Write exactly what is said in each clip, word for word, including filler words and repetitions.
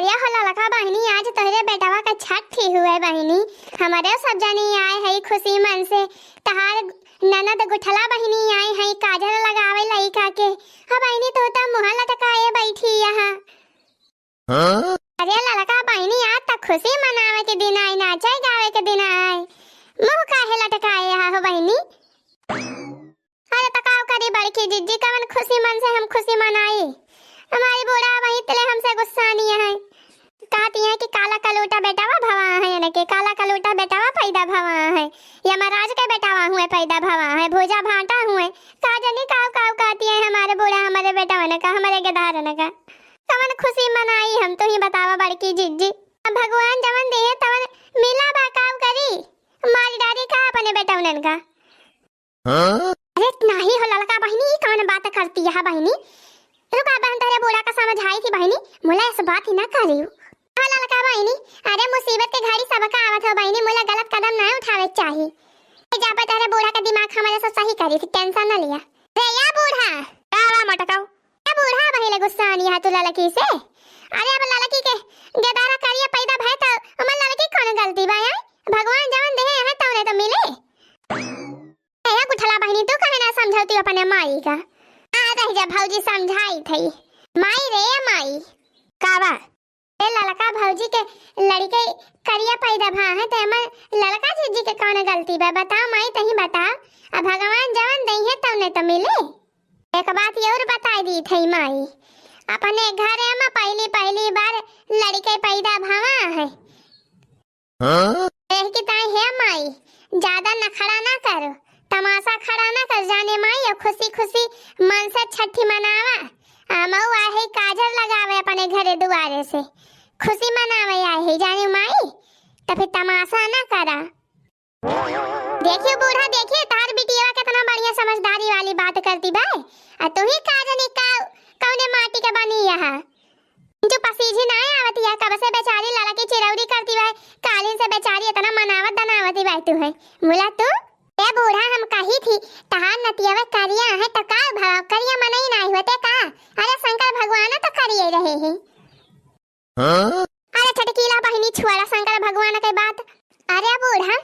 अरे हो ललका बहिनी, आज तोहरे बेटवा का छठी हुए बहिनी, हमरे सब जनी आए हई खुशी मन से। तहार ननद गुठला बहिनी आई हई काजर लगावे लइका के। हाँ बहिनी, तू तो मुँह लटकाए बैठी यहाँ। हाँ? अरे ललका बहिनी, आज तक खुशी मनावे के दिन आए, नाचे गावे के दिन आए, मुँह काहे लटकाए यहाँ हो बहिनी? अरे त का करी बड़की जिज्जी, कवन खुशी मन से हम खुशी मनाई? हमारी बूढ़ा वही तले हमसे गुस्सा नहीं है, कहती है कि काला कलूटा बेटावा भवा है, इनके काला कलूटा बेटावा पैदा भवा है, यमराज के बेटावा हुए पैदा भवा है, भूजा भाटा हुए, का जनी काव काव कहती है हमारे बूढ़ा, हमारे बेटावन का, हमारे गेदारन का। कवन खुशी मनाई हम, तू ही बतावा बड़की जिज्जी। अब भगवान जवन दिहे तवन मिला बा, काव करी, मारी डारी का अपने बेटवनन का। हाँ? अरे नाही हो ललका बहिनी, ई कवन बात करती है बहिनी? रुका बहन, तोहरे बूढ़ा का समझाई थी बहिनी, मुला ऐसे बात ही ना करियो। हाँ ललका बहिनी, अरे मुसीबत के घड़ी सबका आवत हो बहिनी, मुला गलत कदम ना उठावे के चाही। ए जा पे तोहरे बूढ़ा का दिमाग हमारे से सही करी थी, tension ना लिया। रे या बूढ़ा। का बा मटकाऊ? ए बूढ़ा बहिले गुस्सा आनी है तू ललकी से। अरे अब ललकी के गेदारा करिया पैदा भय तो हमर ललकी कौन गलती बा, हैं? भगवान जवन देहे हैं तवने तो मिले। ए गुठला बहिनी, तू काहे ना समझौती अपने माई का? आ रह जा भौजी, समझाई थई। माई रे माई। का बा? ए ललका भौजी के लड़के करिया पैदा भा है, ते हमर ललका जिज्जी के कौन गलती बा? बताओ माई, तही बताओ। अब भगवान जवन दई है तवने तो मिले। एक बात और बताई दी थई माई, अपने घरे में पहली पहली बार लड़के पैदा भवा है। हाँ? एह की ताई हे माई, ज्यादा नखड़ा ना करो, तमाशा खड़ा ना कर जाने माई, और खुशी खुशी मन से छठी मनावा। आ मऊ आहे काजर लगावे अपने घरे दुआरे से, खुशी मनावे आहे जाने माई, तो फिर तमाशा ना करा। देखियो बूढ़ा, देखियो तार बिटिया कितना बढ़िया समझदारी वाली बात करती बा। आ तू ही का जानी का, कौने माटी के बनी यहाँ। जो पसीझी ना आवती है, कब से बेचारी लड़की चिरौरी करती बा, कालिन से बेचारी इतना मनावत दनावती बा तू है। मुला तू, ए बूढ़ा, हम कही थी, तहार नतियावे करिया है तो का भवा, करिया मनई नाई होते का? अरे शंकर भगवान तो करिए रहे हैं। हाँ? अरे छटकीला बहिनी, छुआला शंकर भगवान के बात। अरे बूढ़ा,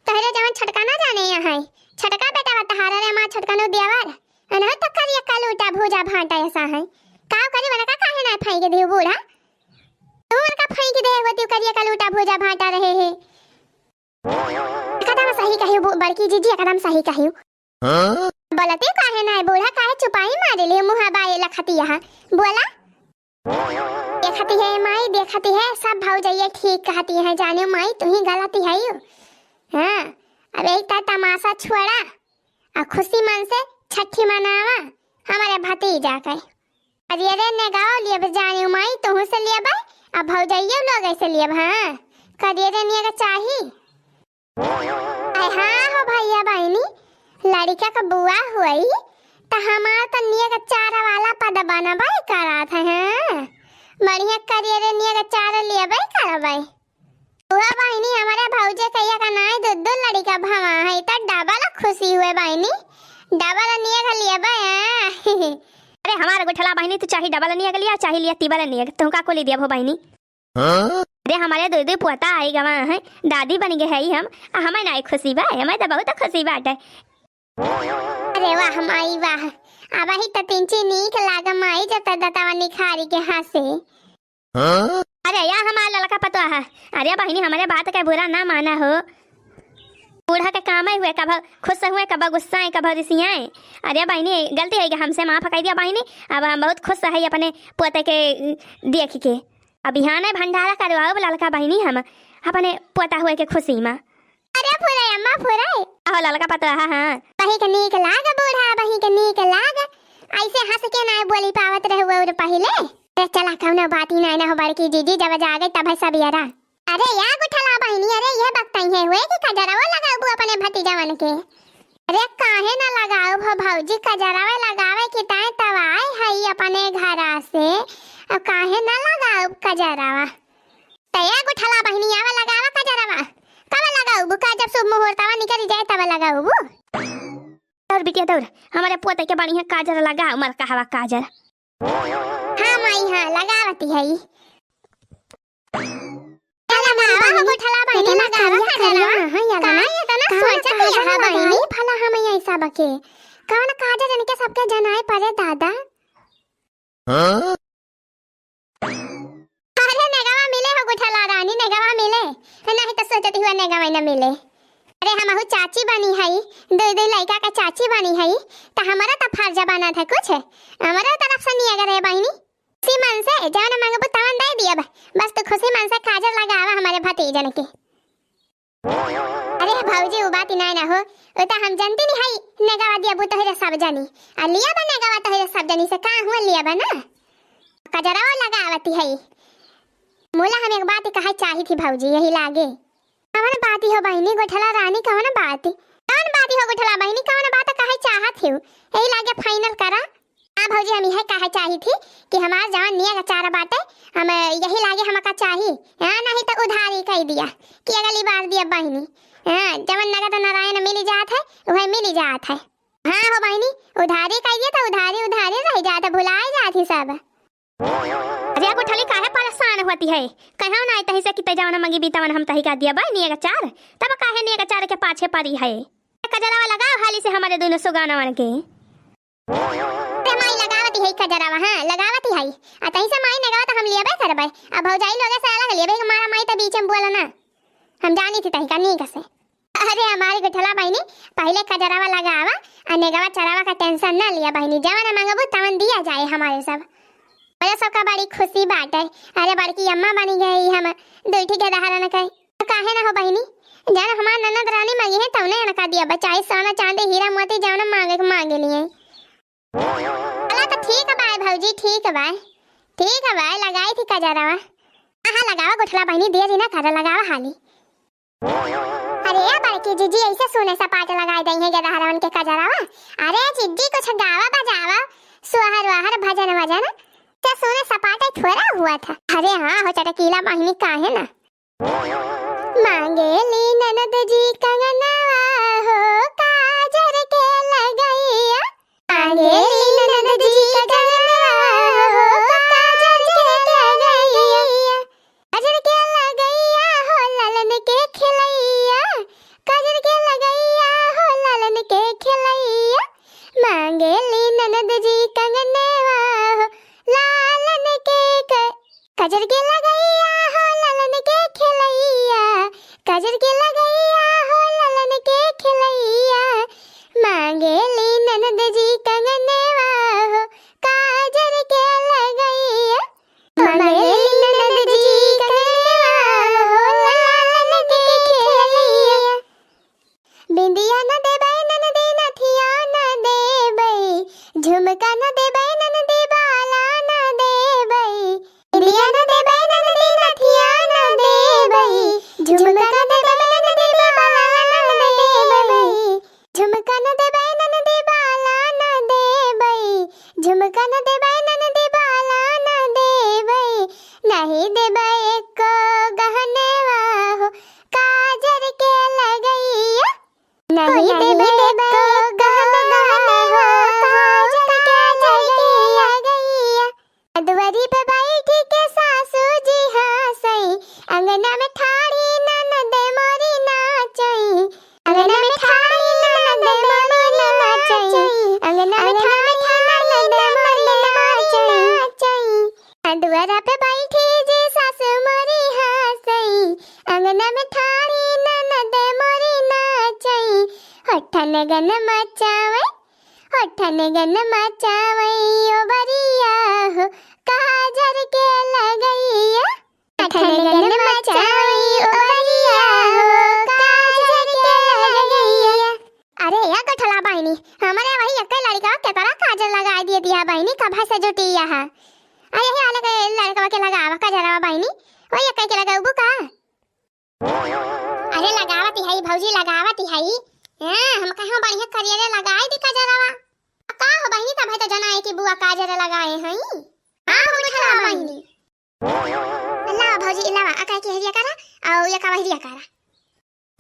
तोहरे जवन छटका ना जाने यहाँ है, छटका बेटा बा तहार, अरे माँ छटका नु देवर, अनहो तो करिया कलूटा भूजा भाटा ऐसा है। का करी, वनका काहे ना फेंक दियो बूढ़ा? तू वनका फेंक दे होती करिया कलूटा भूजा भाटा रहे है। एकदम सही कहियो बू-, बड़की जीजी एकदम सही कहियो। हाँ? बोलते काहे ना है बूढ़ा, काहे चुपाई मारे ले मुँह बाए लखती यहाँ। बोला। देखती है माई, देखती है, सब भौजैया ठीक कहती है, जाने माई तू ही गलती है यू। हाँ, अब एक ता तमाशा छोड़ा, आ खुशी मन से छठी मनावा हमारे भतीजा के। करियरे ने गाओ लियब जाने माई, तोहू से लियब, आ भौजैया लोग ऐसे लियब, हाँ, करियरे नियग चाही। अरे हाँ हो भैया बहिनी, लड़का का बुआ हुई, त हमार त नियग चार वाला पद बनबे करत है, हाँ, बढ़िया करियरे नियग चार लियबे करबे। बुआ बहिनी, हमारे भौजे कहिया का नाई दो दो लड़का भवा है, त double खुशी हुए बहिनी, double नियग लियबे, हाँ। अरे हमार गुठला बहिनी, तू चाहे double नियग लिया, चाहे लिया तिबल नियग, तुमका को ले दिया भो बहिनी। हाँ? अरे हमारे दो दो पोता आई गवा है, दादी बन गए है हम, आ हमें नाई खुशी बा, हमें तो बहुत खुशी बाटे। अरे वाह माई वाह, अब ही तो तिनची नीक लाग माई, जब तो दतवा निखारी के हंसे। हाँ? अरे या हमार ललका पतवा है, अरे बहिनी हमारे बात के बुरा ना माना हो, बूढ़ा के काम ही हुए, कब खुश हुए, कब गुस्सा है, कब रिसियाए। अरे बहिनी गलती है कि हमसे माफ कर दिया बहिनी, अब हम बहुत खुश है अपने पोते के देख के। अब बिहाने भंडारा करवाओ ललका बहिनी हम अपने पोता हुए के खुशी में। अरे फुरे अम्मा फुरे। आहो ललका पतोहा, हाँ। बही के नीक लाग बूढ़ा, बही के नीक लाग। ऐसे हंस के ना बोली पावत रहे और पहिले। अरे चला कौनो बात ही ना, ना हो बड़की जीजी, जब जागे तब है सबियरा। अरे या गुठला बहिनी, अरे ये बकतई है हुए कि कजरवा लगाबू अपने भतीजवन के। अरे काहे ना लगाओ भो भौजी, कजरवा लगावे की ताए तब आए हई अपने घरा से, अब काहे ना लगाओ कजरवा? तया गुठला बहिनी आवा लगावा कजरवा, कब लगाओ बुका, जब शुभ मुहूर्तवा निकल जाए तब लगाओ बू। दौड़ बिटिया दौड़, हमारे पोते के बढ़िया काजर लगाओ, मर कहवा काजर। हाँ माई हाँ, लगावती है। लगावा हो गुठला बहिनी, लगावा कजरवा। हाँ, या का ना? ये तना सोचत है बहिनी? भला हम ऐसा बके। कौन काजर इनके सबके जनाए पड़े दादा? हाँ? अरे नेगवा मिले हो गुठला रानी, नेगवा मिले। नहीं तो सोचती हुआ नेगवा न मिले। अरे हमहू चाची बनी हई, दो दो लइका का चाची बनी हई, त हमारा त फर्ज बनत है कुछ। हमारा तरफ से नियगर है बहिनी। खुशी मन से जवन मांगबू तवन दे दियब। बस तू खुशी मन से काजर लगावा हमारे भतीजन के। अरे भौजी, उ बात नाय ना हो, उ त हम जनती नहीं हई, नेगवा दियबू तोहरे सब जनी, आ लियब नेगवा तोहरे सब जनी से, का हुआ लियब ना? कजरवा लगावती हई। मोला हम एक बात कहे चाही थी भौजी, यही लागे। कवन बात हो बहिनी गोठला रानी, कवन बात? कवन बात हो गोठला बहिनी, कवन बात कहे चाहत हो? यही लागे final करा। हाँ भौजी, हम यह कहे चाही थी कि हमार जवन नियगर चारा बाटे, हम यही लागे हमका चाही। हाँ, नहीं तो उधारी कह दिया कि अगली बार दिया बहिनी। हाँ, जवन नगद नारायण मिली जात है, वह मिली जात है। हाँ हो बहिनी, उधारी कह दिया तो उधारी, उधारी रह जात है, भुलाए जात ही सब। अरे अब उठली काहे परेशान होती है? कहो ना तही से कि ते जवन मंगी बीतवन हम तही का दिया बा नियगर चार, तब काहे नियगर चार के पाछे पड़ी है? कजरवा लगाओ हाली से हमारे दोनों सुगानवन के। अरे माई लगावती है कजरवा, हाँ लगावती है। आ तही से माई नेगवा तो हम लियबे करबे। अब भौजाई लोगे से अलग लियबे, मारा माई तो बीच में बोला ना। हम जानी थी तही का नीक से। अरे हमारी गुठला बहिनी, पहले कजरवा लगावा, आ नेगवा चरावा का tension ना लिया बहिनी, जवन मांगबू तवन दिया जाए हमारे सब। अरे सबका बड़ी खुशी बाटे। अरे बड़की अम्मा बनी गई हम, दुई ठी गदहरन के। काहे ना हो बहिनी, जन हमार ननद रानी मंगी है तवने अनका दिया बचाई, सोना चांदी हीरा मोती जवन मांगे के मांगे लिए। चला तो ठीक बा भौजी, ठीक बा, ठीक बा, लगाई थी कजरवा। हाँ हाँ लगावा गुठला बहिनी, देरी ना करा, लगावा हाली। अरे बड़की जीजी, ऐसे सुने सपाट लगाई दई है गदहरवन के कजरवा। अरे जीजी कुछ गावा बजावा, सोहर वहर भजन वजन से सुने सपाट थोड़ा हुआ था। अरे हाँ हो चटकीला बहिनी, काहे ना। मांगेली ननद जी कंगनवा हो काजर के लगैया। मांगेली ननद जी कंगनवा हो काजर के लगैया। काजर के लगैया हो लालन के खेलैया। काजर के लगैया हो लालन के खेलैया। मांगेली ननद जी कंगनवा हो लालन के क- काजर के लगैया हो लालन के खेलैया, काजर के लगैया हो लालन के खेलैया। मांगेली ननद जी कंगनवा हो काजर के लगैया, मांगेली ननद जी कंगनवा हो लालन के खेलैया। बिंदिया न देबै ननदी, नथिया न देबै, झुमका न देबै ननदी, बाला न देबै। बिंदिया न देबै ननदी, नथिया न देबै, झुमका न देबै ननदी, बाला न देबै। झुमका न देबै ननदी, बाला न देबै, झुमका न देबै ननदी, बाला न देबै। नहीं देबै एको गहनवा हो काजर के लगैया। नहीं देबै एको गहनवा हो काजर के लगैया। दुआरी पे बैठी के सासू जी हंसई, अंगना में ठाड़ी ननद मोरी नाचई। अंगना में ठाड़ी ननद मोरी नाचई, अंगना में ठाड़ी ननद मोरी नाचई। दुआरा पे बैठी जी सासू मोरी हंसई, अंगना में ठाड़ी ननद मोरी नाचई। होठन गन मचावै, होठन गन मचावै ओ बरिया हो काजर के लगैया। होठन गन मचावै ओ बरिया हो काजर के लगैया। अरे या गठला बहिनी, हमरे वही एक्कै लड़का केतना काजर लगाई दिए दिया बहिनी, कब से जुटी यहाँ। अरे यही वाले के लड़कवा के लगावा कजरवा बहिनी, वही एक्कै के लगाउबू का? अरे लगावती हई भौजी, लगावती हई। हाँ, हम कहो बढ़िया करियरे लगाई दी कजरवा। का हो बहिनी, तब है तो जना है कि बुआ काजर लगाए हई। हाँ हो गठला बहिनी। लावा भौजी, लावा, अका के हरिया करा, औ या का हरिया करा।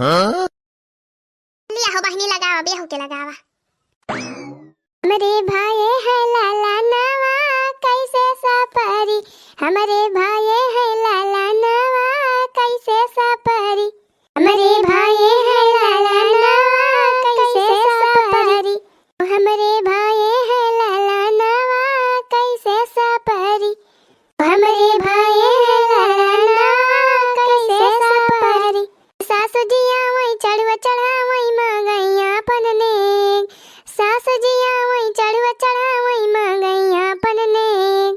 हाँ? लिया हो बहिनी, लगावा, बेहू के लगावा। हमरे भाई है लाला नवा, कैसे सपरी, हमरे भाई है लाला नवा। कैसे सपरी। हमरे भाई है लाला नवा, कैसे सपरी। हमरे भाई है लाला नवा, कैसे सपरी। हमरे भाई है लाला नवा, कैसे सपरी। सासु जी आवई चढ़ुआ चढ़ावई मांगई आपन नेग। सासु जी आवई चढ़ुआ चढ़ावई मांगई आपन नेग।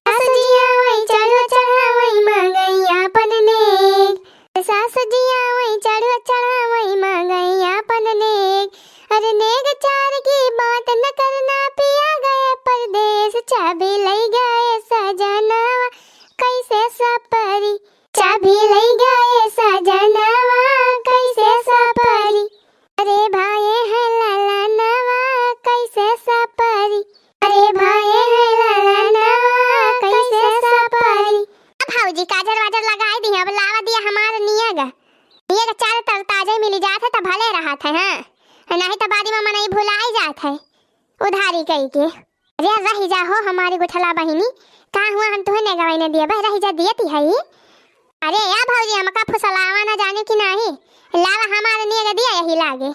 सासु जी आवई चढ़ुआ चढ़ावई मांगई आपन नेग। सासु जी आवई चढ़ुआ चढ़ावई मांगई आपन नेग। अरे नेग चार की बात न करना, पिया गए परदेस, चाबी लई गए सजनवा, कैसे सपरी। चाबी लई गए सजनवा, कैसे सपरी। अरे भाई है लाला नवा, कैसे सपरी। अरे भाई है लाला नवा, कैसे सपरी। अब भौजी काजर वाजर लगाई दिहे, अब लावा दिया हमार नियग। नियग चार तर ताजे मिली जात है त भले रहत है, हाँ, नहीं त बादी में मनई भुलाई जात है उधारी कई के। अरे रहि जा हो हमारी गुठला बहिनी, का हुआ हम तुहे नेगवई न दिए, बस रहि जा दियती है। अरे या भौजी हमका फुसलावा न जाने की नाही, लावा हमार नियग दिया यही लागे।